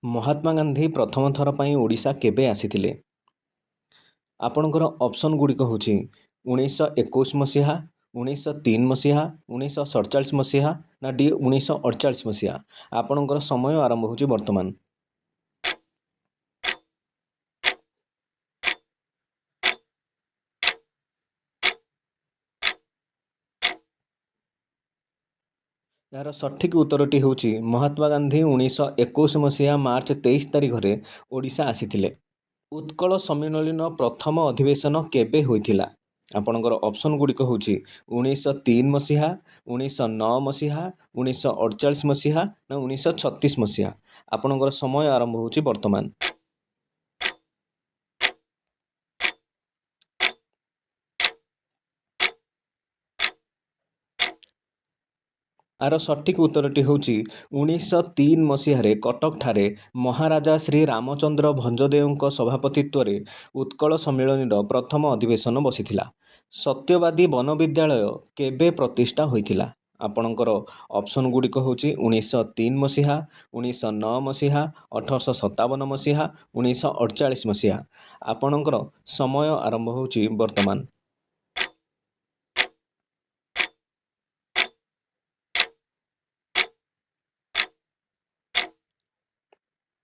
ମହାତ୍ମା ଗାନ୍ଧୀ ପ୍ରଥମ ଥର ପାଇଁ ଓଡ଼ିଶା କେବେ ଆସିଥିଲେ? ଆପଣଙ୍କର ଅପସନ୍ ଗୁଡ଼ିକ ହେଉଛି 1921 ମସିହା, 1903 ମସିହା, 1947 ମସିହା ନା ଡି 1948 ମସିହା। ଆପଣଙ୍କର ସମୟ ଆରମ୍ଭ ହେଉଛି ବର୍ତ୍ତମାନ। ଏହାର ସଠିକ୍ ଉତ୍ତରଟି ହେଉଛି ମହାତ୍ମା ଗାନ୍ଧୀ 1921 ମସିହା ମାର୍ଚ୍ଚ 23 ତାରିଖରେ ଓଡ଼ିଶା ଆସିଥିଲେ। ଉତ୍କଳ ସମ୍ମିଳନୀର ପ୍ରଥମ ଅଧିବେଶନ କେବେ ହୋଇଥିଲା? ଆପଣଙ୍କର ଅପସନ୍ ଗୁଡ଼ିକ ହେଉଛି 1903 ମସିହା, 1909 ମସିହା, 1948 ମସିହା ନା 1936 ମସିହା। ଆପଣଙ୍କର ସମୟ ଆରମ୍ଭ ହେଉଛି ବର୍ତ୍ତମାନ। ଆର ସଠିକ୍ ଉତ୍ତରଟି ହେଉଛି 1903 ମସିହାରେ କଟକଠାରେ ମହାରାଜା ଶ୍ରୀ ରାମଚନ୍ଦ୍ର ଭଞ୍ଜଦେଓଙ୍କ ସଭାପତିତ୍ୱରେ ଉତ୍କଳ ସମ୍ମିଳନୀର ପ୍ରଥମ ଅଧିବେଶନ ବସିଥିଲା। ସତ୍ୟବାଦୀ ବନବିଦ୍ୟାଳୟ କେବେ ପ୍ରତିଷ୍ଠା ହୋଇଥିଲା? ଆପଣଙ୍କର ଅପସନ୍ ଗୁଡ଼ିକ ହେଉଛି 1903 ମସିହା, 1909 ମସିହା, 1857 ମସିହା, 1948 ମସିହା। ଆପଣଙ୍କର ସମୟ ଆରମ୍ଭ ହେଉଛି ବର୍ତ୍ତମାନ।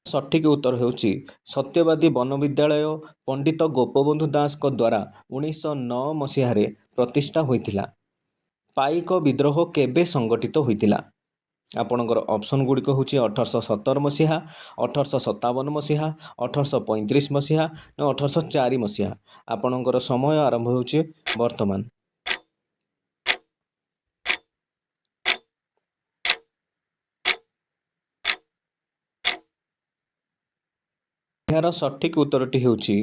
ସଠିକ୍ ଉତ୍ତର ହେଉଛି ସତ୍ୟବାଦୀ ବନବିଦ୍ୟାଳୟ ପଣ୍ଡିତ ଗୋପବନ୍ଧୁ ଦାସଙ୍କ ଦ୍ୱାରା 1909 ମସିହାରେ ପ୍ରତିଷ୍ଠା ହୋଇଥିଲା। ପାଇକ ବିଦ୍ରୋହ କେବେ ସଂଗଠିତ ହୋଇଥିଲା? ଆପଣଙ୍କର ଅପସନ୍ ଗୁଡ଼ିକ ହେଉଛି 1817 ମସିହା, 1857 ମସିହା, 1835 ମସିହା ନା 1804 ମସିହା। ଆପଣଙ୍କର ସମୟ ଆରମ୍ଭ ହେଉଛି ବର୍ତ୍ତମାନ। ଏହାର ସଠିକ୍ ଉତ୍ତରଟି ହେଉଛି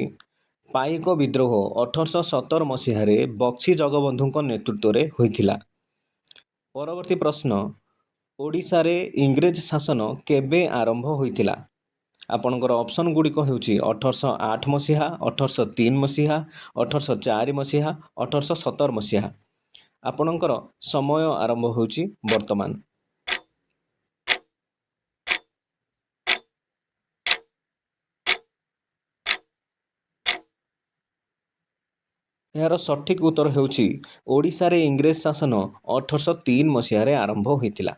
ପାଇକ ବିଦ୍ରୋହ 1817 ମସିହାରେ ବକ୍ସି ଜଗବନ୍ଧୁଙ୍କ ନେତୃତ୍ୱରେ ହୋଇଥିଲା। ପରବର୍ତ୍ତୀ ପ୍ରଶ୍ନ, ଓଡ଼ିଶାରେ ଇଂରେଜ ଶାସନ କେବେ ଆରମ୍ଭ ହୋଇଥିଲା? ଆପଣଙ୍କର ଅପସନ୍ ଗୁଡ଼ିକ ହେଉଛି 1808 ମସିହା, 1803 ମସିହା, 1804 ମସିହା, 1817 ମସିହା। ଆପଣଙ୍କର ସମୟ ଆରମ୍ଭ ହେଉଛି ବର୍ତ୍ତମାନ। ଏହାର ସଠିକ୍ ଉତ୍ତର ହେଉଛି ଓଡ଼ିଶାରେ ଇଂରେଜ ଶାସନ 1803 ମସିହାରେ ଆରମ୍ଭ ହୋଇଥିଲା।